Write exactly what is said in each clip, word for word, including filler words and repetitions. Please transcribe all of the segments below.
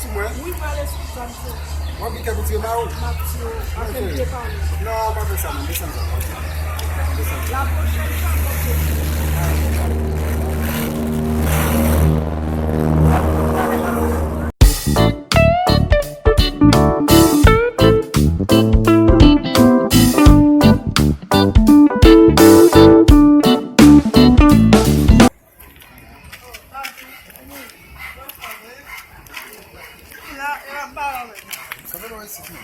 Sou mwen? Wi, m ale sou sa, m sou. W ap gen kè pou tire ba ou? M ap tire w. Anfen, m te pale. Non, pa fè sa, non. Desann sa. Desann sa. La pwochèn fwa, m ap tire w. Sa fè lwen isit, non?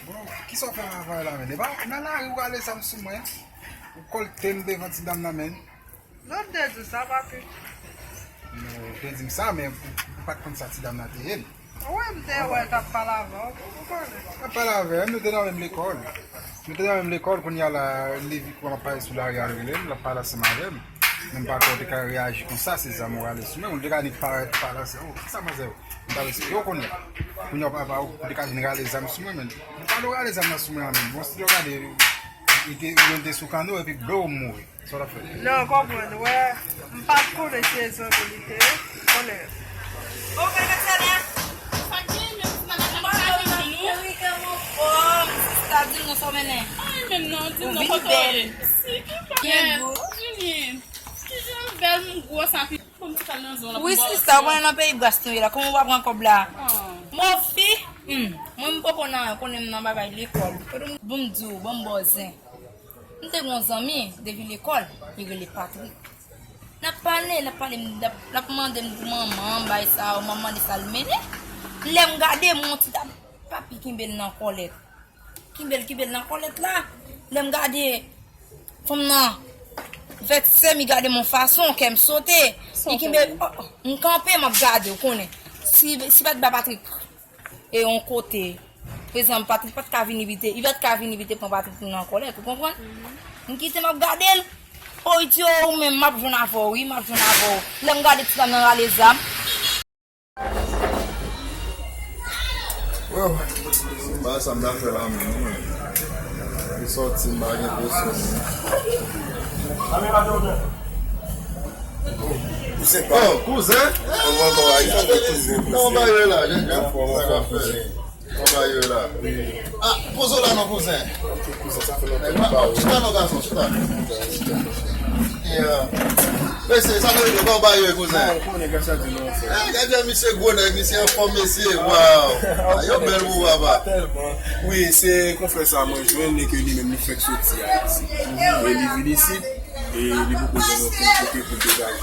Bon, kisa w fè travay la, men? Epa nan lari ou rale zam sou mwen. Ou kòlte m devan ti dam nan, men. Non, m te di w sa, Patrick. Non, ou te di m sa, men ou, ou pa t konn sa ti dam nan te ye, non. Wi, m te wè l t ap pale avè w, ou konnen. T ap pale avè m, nou te nan menm lekòl. Nou te nan menm lekòl, kounye a la, li vi kòman pale sou lari a rele m, l ap pale ansanm avè m. Men m pa kwè w te ka reyaji konsa, se zam ou rale sou mwen, ou te ka nik parèt pale ansanm. Oh, kisa manzè yo? M t ap esplike w kounye a. Kounye a w pa, pa, ou te ka vin rale zam sou mwen, men. M pa dwe rale zam nan sou mwen an, men. Bon, si w gade, li te, li te sou kanno, epi blo, m mouri. Sa w t ap fè? Non, konprann, wè, m pa t konnen se zanmi li te ye, konnen. Ou konnen sa la? Sa gen, men ti madanm nan pa vin nou. Wi, kè m anfòm, sista, di m non, sa w mennen? Ay, menm non, di m non, kote w ye? Si, ki bèl. Vini. Kijan bèl, m gwòs anpil. Wi, sista, ou konnen nan peyi bras nou ye la, kòman w pa pran kòb la? Mòfi, hmm, mwen m poko nan, konnen m nan bagay lekòl. Kote m, bon, m di w, bon, m bòzen. M te gen yon zanmi, depi lekòl, li rele Patrick. N ap pale, n ap pale, m, l ap, l ap mande m pou manman, bay sa yo, m ap mande sa l mennen. Lè m gade, m wè yon ti dam, papi kenbe l nan kòlèt. Kenbe l, kenbe l nan kòlèt la. Lè m gade, fanm nan vèkse m, li gade m yon fason, kè m sote. Li kenbe, oh, oh, m kanpe, m ap gade, ou konnen. Si, si pa t ba Patrick, e yon kote. Prezan, Patrick pa t ka vin evite, Ivèt ka vin evite pran Patrick nan kòlèt, ou konprann? M kite m ap gade l. Oh, Iti, oh, ou menm, m ap jwenn avè w, wi, m ap jwenn avè w. Lè m gade ti dam nan rale zam. Wow, se pa sa m ta fè la menm, non. Li sòti, m pa gen presyon. Oh, kouzen? Kouzen? Kòman bagay la, Janjan? Sa k ap fè? Kòman bagay la? Ah, poze w la non, kouzen. Chita non, gason, chita. Yeah. Mesye, sa vle di, kòman bagay yo, kouzen? Eh, gade misye gwo nèg, misye anfòm, mesye. Wow. Ah, yo bèl pou papa. Wi, se konfrè sa mwen jwenn e ke li menm li fèk soti Ayiti. E li vin isit. E li poko jwenn okenn kote pou l degaje.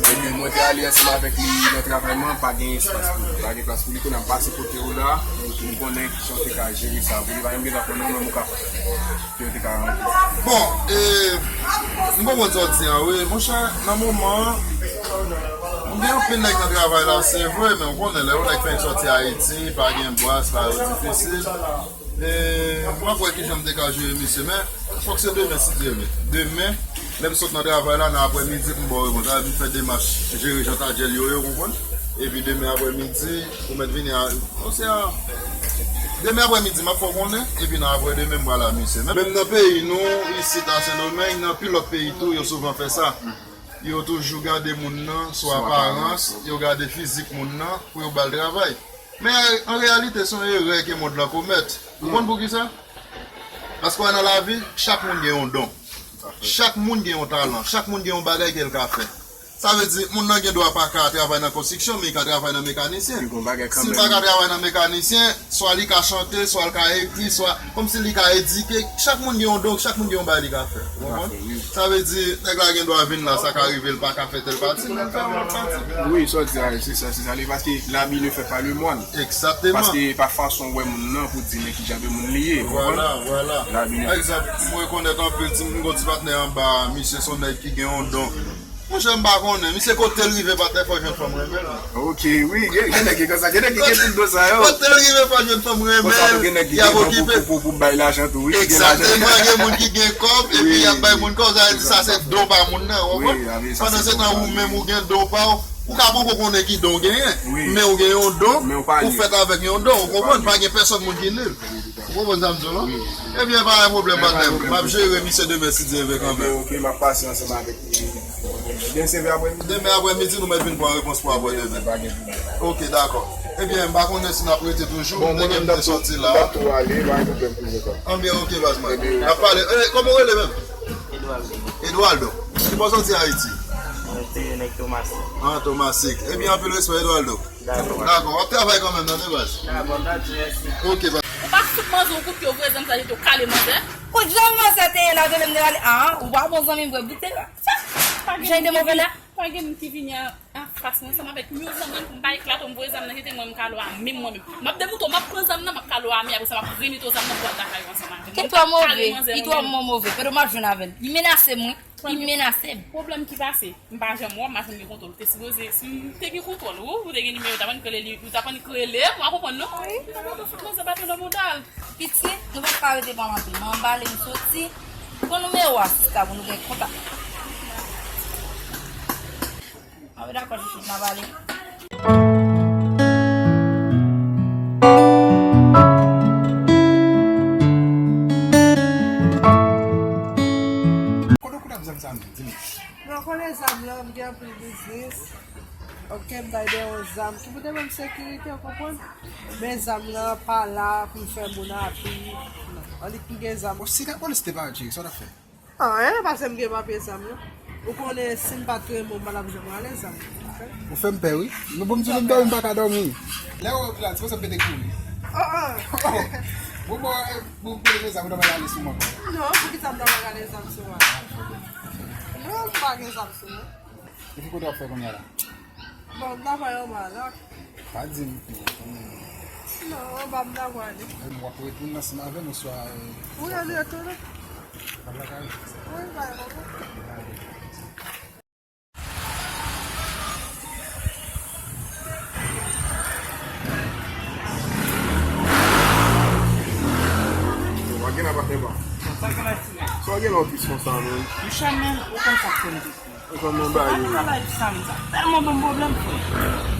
Epi mwen te ale ansanm avèk li nan travay mwen, pa gen espas pou li. Pa gen plas pou li, kounye a m pase kote w la, m konnen kijan w te ka jere sa pou li. Pa menm gentan konnen w menm ou ka fè. Ke w te ka rantre. Bon, e, m konprann sa w di an, wi. Monchè, nan moman an, m gen anpil nèg nan travay la, se vre, men w konnen, lè yon nèg fèk sòti Ayiti, pa gen bwa, sa yo difisil. E, m ap wè kijan m te ka jere misye, men fòk se demen, si Dye vle. Demen, lè m sot nan travay la, nan aprèmidi, pou m ba w repons. Sa vle di m fè demach jere jan ta djèl yo ye, ou konprann? Epi demen aprèmidi, ou mèt vini a, bon, se a, demen aprèmidi, m ap fè w konnen, epi nan aprè demen, m pral a misye. Men, menm nan peyi nou, isit a Sendomeng, nan pi lòt peyi tou, yo souvan fè sa. Yo toujou gade moun nan sou aparans, yo gade fizik moun nan pou yo ba l travay. Men an reyalite, se yon erè ke mond lan komèt. Ou konn poukisa? Paske w wè nan lavi, chak moun gen yon don. Chak moun gen yon talan. Chak moun gen yon bagay ke l ka fè. Sa vle di, moun nan gen dwa pa ka travay nan konstriksyon, men li ka travay nan mekanisyen. Si l pa ka travay nan mekanisyen, swa li ka chante, swa l ka ekri, swa kòmsi li ka edike. Chak moun gen yon don, chak moun gen yon bagay li ka fè. Ou konprann? Sa vle di, nèg la gen dwa vin la, sa ka rive l pa ka fè tèl pati, men l fè yon lòt pati. Wi, sa w di a, se sa, se sa li ye, paske l'habit ne fait pas le moine. Egzakteman. Paske pa fason w wè moun nan pou di men ki jan de moun li ye, ou konprann? Vwala, vwala. Egzanp, m rekonèt anpil ti, m gon ti patnè anba, misye se yon nèg ki gen yon don. Monchè, m pa konnen. Misye, kote l rive pa tè, fò jwenn fanm renmen l. Ok, wi, gen, gen nèg ki konsa, gen nèg ki gen tout don sa yo. Kote l rive fò jwenn fanm renmen l, y ap okipe. Pou, pou, pou bay lajan tou, wi. Egzakteman, gen moun ki gen kòb, epi y ap bay moun kòb, sa vle di sa se don pa moun nan, ou konprann? Pandan se tan ou menm ou gen don pa w, ou ka poko konnen ki don w genyen, men ou gen yon don, ou fèt avèk yon don, ou konprann? Pa gen pèsòn moun ki nil. Ou konprann sa m di w lan? Ebyen, pa gen pwoblèm, patnè m. M ap jere misye demen, si Dye vle, kanmenm. Ok, m ap pase ansanm avèk li. Ebyen, se vre aprèmidi. Demen aprèmidi, nou mèt vin pran repons pou aprè demen. Pa gen pwoblèm. Ok, dakò. Ebyen, m pa konnen si n ap rete toujou. Bon, mwen menm, m ap tou, m ap tou ale, pa gen pwoblèm pou mwen. Anbyen, ok, baz mwen. Ebyen, n ap pale. Eh, kòman w rele menm? Eduardo. Eduardo. Ki bò w soti Ayiti? Mwen se nèg Tomasik. Ah, Tomasik. Ebyen, anpil respè, Eduardo. Dakò. Dakò, w ap travay kanmenm nan, de baz. Dakò, dakò, mèsi. Ok, baz. Ou pa fout manzè yon kout pye, ou voye zanmi sa jete w kale manzè. Kout zanmi manzè te ye la, ou te vle m te kale. Ah, ou pa bon zanmi m vre, boute la. Jan de move la. Pa gen moun ki vini an, an fas mwen ansanm avèk yon zanmi m pou m pa eklate w, m voye zam nan jete mwen, m kale w a men mwen menm. M ap demoute w, m ap pran zam nan, m ap kale w a men, apre sa m ap remete w zam nan pou w al lakay ou ansanm avè m. Li twò move, li twò move. Kote m ap jwenn avè l? Li menase m, wi. Li menase m. Pwoblèm ki pase, m pa janm wè w, m pa janm gen kontwòl. Ou te sipoze, si m te gen kontwòl, ou, ou te gen nimewo, ou t ap annik rele li, ou t ap annik rele m, w a konprann, non? Wi. Ou t ap annik fout manzè baton nan bouda l. Piti, nou pa ka rete pale anpil. Mwen anbale, m soti. Pran nimewo a, sista, pou nou gen kontak. Anben, dakò, chouchout, m anbale. Kote w konnen ap zam sa menm, di m? Mwen konnen zam lan, m gen anpil biznis. Ok, m bay de yon zam ki pou te ban m sekirite, w konprann? Men zam lan pa la pou m fè moun abi. Non, annik m gen zam. Bon, si lapolis te pa al tcheke, sa w t ap fè? Anyen, paske m gen papye zam yo. Ou konnen si m pa t renmen w, m pa t ap janm rale zam. Ok? Ou fè m pè, wi. Men bon, m di nou, m dòmi, m pa ka dòmi. Lè w wè m la, se pou sa m pete kouri. Oh, oh. Bon, bon, eh, bon, bon, men zam, ou ta pral rale sou mwen ankò. Non, poukisa m ta pral rale zam sou mwen? Non, m pa gen zam sou mwen. Epi kote w ap fè kounye a la? Bon, m ta pral anba la. Pa di m. Non, anba m ta prale. W ap retounen ansanm avè m oswa, eh, wi, ann retounen. W ap lakay ou? Wi, pa gen pwoblèm. Yo, pa gen la, patnè pa. Sa gen la w tris konsa, menm? Monchè, men, ou konn sa k fè m tris. Ou konn nan bay yo. Sa live sa, men sa tèlman ban m pwoblèm, frè.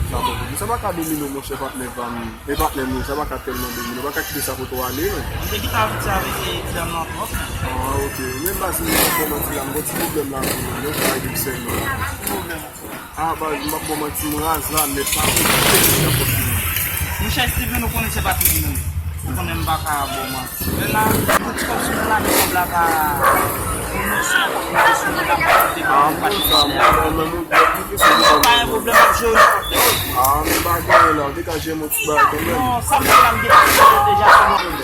Sa bon pou sa pa ka domine w, monchè, patnè pa m. E patnè nou, sa pa ka tèlman domine w. Ou pa ka kite sa pote w ale, non. M te gentan ap di avèk ti dam nan twòp. Ah, ok. Men baz, m ap ba w manti la, m gen ti pwoblèm la, men, men, sa rive sèlman. Ki pwoblèm? Ah, baz, m ap ba w manti, m raz la, nèt, pa pou m kite nan pòch mwen. Monchè Steven, ou konnen se pa tout moun. Ou konnen m pa ka ba w manti. Lè la, tout kòb sou mwen la, men kòb la pa. Ah, m konn sa, m konn sa, men m, m, m, m, m, pa gen pwoblèm, m ap jere w nenpòt lè. Ah, men pa gen anyen la, w te ka jere m yon ti bagay kanmenm. Non, sa m fè la, m depanse deja sou mwen.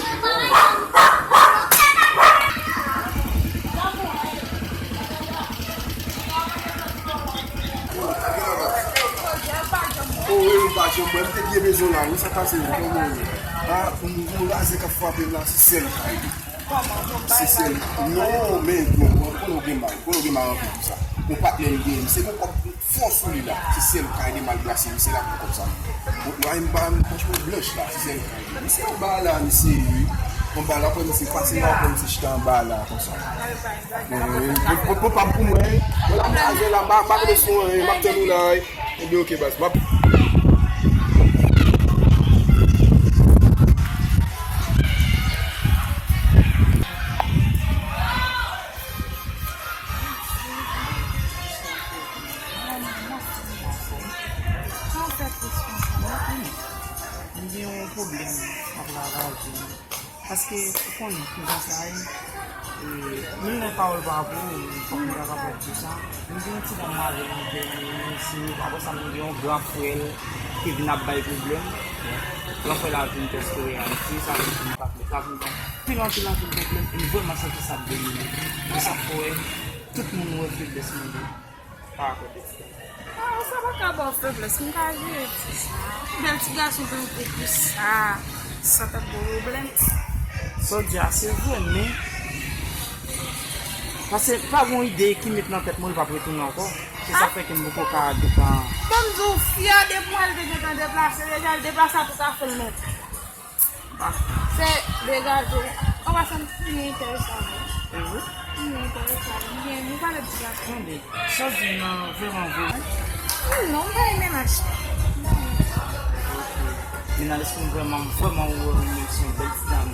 O, wi, wi, pa janm mwen, m te byen bezwen w la, wi, sa pase, wi, kòman w ye? Ah, m, m raze k ap frape m la, se sèl kay li. Se sèl, non, men, non, konnen w gen mal, konnen w gen mal anpil pou sa. Yon patnè m gen, misye gon kòb fò sou li la, se sèl kay li mal plase, misye la pou kòb sa. Bon, mwen, m pa, m pa cheve blanch la, se sèl kay li. Misye anba la, misye, wi. Anba la, pou misye pase la, pou misye chita anba la, konsa. Bon, bon, bon, pa pou mwen. Mwen la, m aze la, m pa, m pa rete sou anyen, m ap tann ou la, wi. Ebyen, ok, baz, m ap. M gen yon pwoblèm ap ravaje m. Paske, ou konnen, kijan sa ye. E, menm lè pawòl pa pou ou, fòk nou ta kapab di sa. M gen yon ti dam avè l, m vle renmen, si apre sa, m gen yon gran frè l ki vin ap bay pwoblèm. Gran frè l a vin tèske reyalite, sa vin vin pa, sa vin ban anpil, anpil, anpil pwoblèm. E m vrèman santi sa ap domine m. E sa fè w wè, tout moun wè feblès mwen de pa rapò de ti dam. Ah, sa pa ka ba w feblès, m ka jere ti sa. Bèl ti gason tankou ou sa, sa t ap ba w pwoblèm. Sa w di a, se vre, men, paske pa gen yon ide ki met nan tèt mwen, li p ap retounen ankò. Se sa fè ke m poko ka gentan. Ban m di w, fi a, depi w wè l te gentan deplase, deja l deplase a tout afè l nèt. Se degaje. An pasan, li enteresan vre. E vre? Li enteresan vre. M gen, nou pale de sa. Tande, sa w di m nan vrèman vre. Non, m pa gen mennaj. Mennaj, èske m vrèman, vrèman wè w renmen se yon bèl ti dam.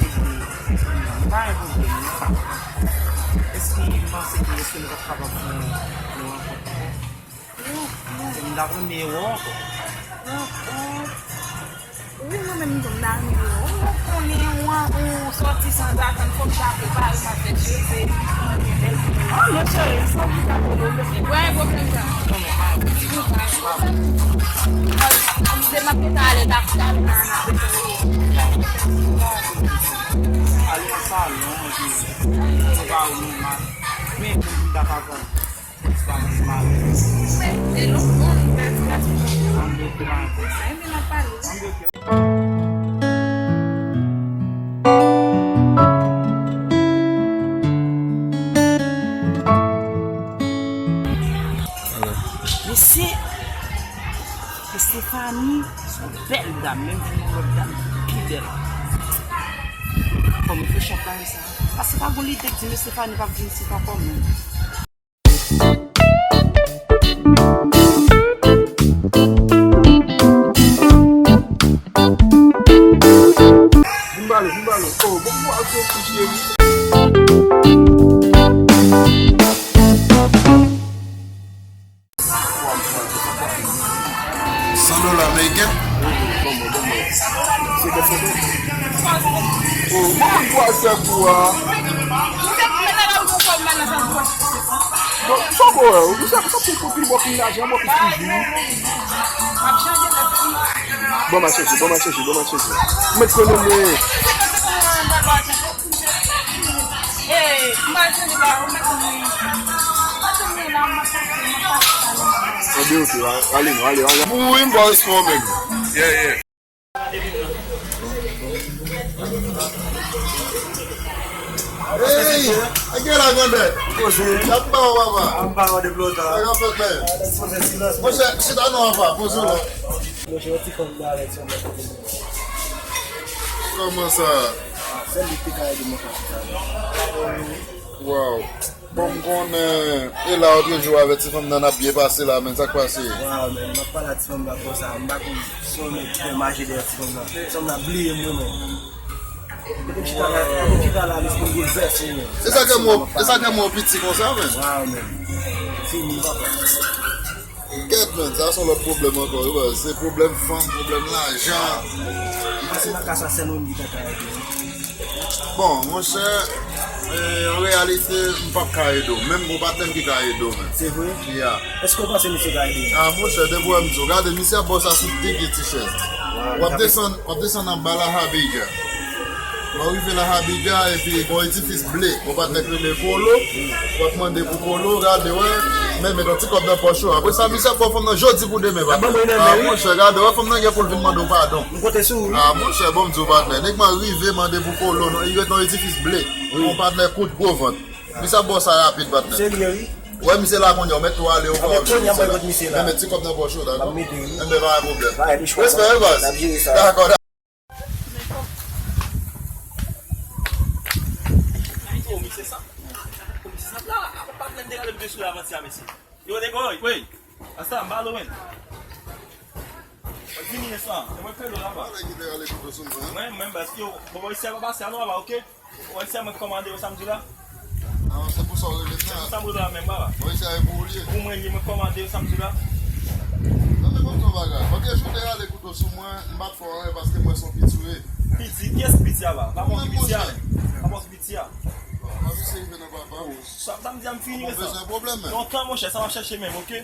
Ebyen, m pa gen pwoblèm, non. Si m panse ke èske nou p ap kapab fè yon rankont ankò? M ta renmen wè w ankò. Wi, mwen menm tou, m ta renmen wè w. Ou konnen, ou an, ou sòti sanzatann, fò m ta prepare m ap fè cheve, m ap fè bèl. Ah, non, cheri, sa ou ki ta konnen, ou bezwen. Wè, pwoblèm sa. Se m ap gentan ale, ta, ta, ta, ta. Ale nan salon, manje. Se pa ou nòmal. Men, pou m ta pa konn. Mesye, Estefani se yon bèl dam, menm jan yon lòt dam ki pi bèl. Kòman fè chak bagay sa? Paske pa gon lide k di m Estefani p ap vin isit ankò menm. Vin pale, vin pale. Oh, bon, bon, ok, ok, cheri. San dola ameriken? Oh, kòman pou al fè kou a? Bon, sa bon, ou sa, sa pou kote bò pou lajan, bò pou toujou. Bon, m a chèche, bon, m a chèche, bon, m a chèche. Mwen konnen mwen. Anben, ok, ale nou, ale, ale. Wi, m pa respon menm. Yeah, yeah. Hey, a gen la, grandè? Poze. Sa m ba w, papa? Sa m ba w depi lontan. Sa k ap fèt, men? Poze silans. Monchè, chita non, papa. Poze w la. Monchè, yon ti fanm la avèk sou mwen. Kòman sa? Sèl li ki te ka ede mwen fè sa. Waw. Bon, m konnen, e la, lòt jou avèk ti fanm nan, n ap byen pase la, men sa k pase? Waw, men, m ap pale a ti fanm nan konsa, m pa konn si yon nèg ki fè mache dèyè ti fanm nan. Ti fanm nan bliye m, wi, men. Depi m chita la, depi m chita la, lespri m boulvèse, wi, men. E sa k mò, e sa k mò piti konsa, men. Waw, men. Fini, papa. Kèt, men, sa se yon lòt pwoblèm ankò, wi, baz. Se pwoblèm fanm, pwoblèm lajan. Pase nan ka sa, sèl ou menm ki ta ka ede m. Bon, monchè, e, an reyalite, m p ap ka ede w. Menm gon patnè m ki ka ede w, men. Se vre? Ya. Èske w panse misye ka ede m? A, monchè, depi w wè m di w, gade, misye ap ba w sa sou de pye ti chèz. W ap desann, w ap desann anba la Habiga. Lè w rive la Habiga, epi gon edifis ble, gon patnè k rele Kolo, w ap mande pou Kolo, gade, wè, men met yon ti kòb nan pòch ou. Apre sa, misye ap ba w fanm nan jodi pou demen, patnè. A, monchè, gade, wè, fanm nan gen pou l vin mande w padon. M konte sou ou, wi. A, monchè, bon, m di w, patnè. Nèg mwen rive mande pou Kolo, non, li ret nan edifis ble. Wi. Yon patnè kout gwo vant. Misye ap ba w sa rapid, patnè. Serye, wi. Wè, misye la kounye a, w mèt tou ale, ou pa wè misye la. Men met ti kòb nan pòch ou, dakò? M ap mete, wi. Enben, pa gen pwoblèm. Respè, wi, baz. N ap jere sa. Dakò, dakò. Oh, misye sa. Oh, misye sa la. Apa pa plen de gade m de sou la avanti a, mesye. Yo, de goy, wey. Asta, m ba lo, men. Mwen vini sa. E mwen pè lo la, pa. Mwen ki te rale kouto sou mwen. Mwen, mwen, paske, bon, bon, isi a pa pase, a non, pa, oke? Ou wè se mwen k kòmande yo samdi la? A, se pou sa w rele m nan? Se pou sa m rele w la menm, papa. Ou wè se pou ou l ye? Pou mwen l ye, mwen k kòmande yo samdi la. Non, men ban m di w yon bagay. Paske jou w te rale kouto sou mwen, m pa t fè w anyen paske m wè se yon piti w ye. Piti? Kiyès ki piti a, papa? Pa mwen ki piti a, men. Pa mwen ki piti a. Bon, mwen vin se rive nan papa. Sa, sa m di a, m fini sa. Ou bezwen pwoblèm, men. Lontan, monchè, sa m ap chèche menm, oke?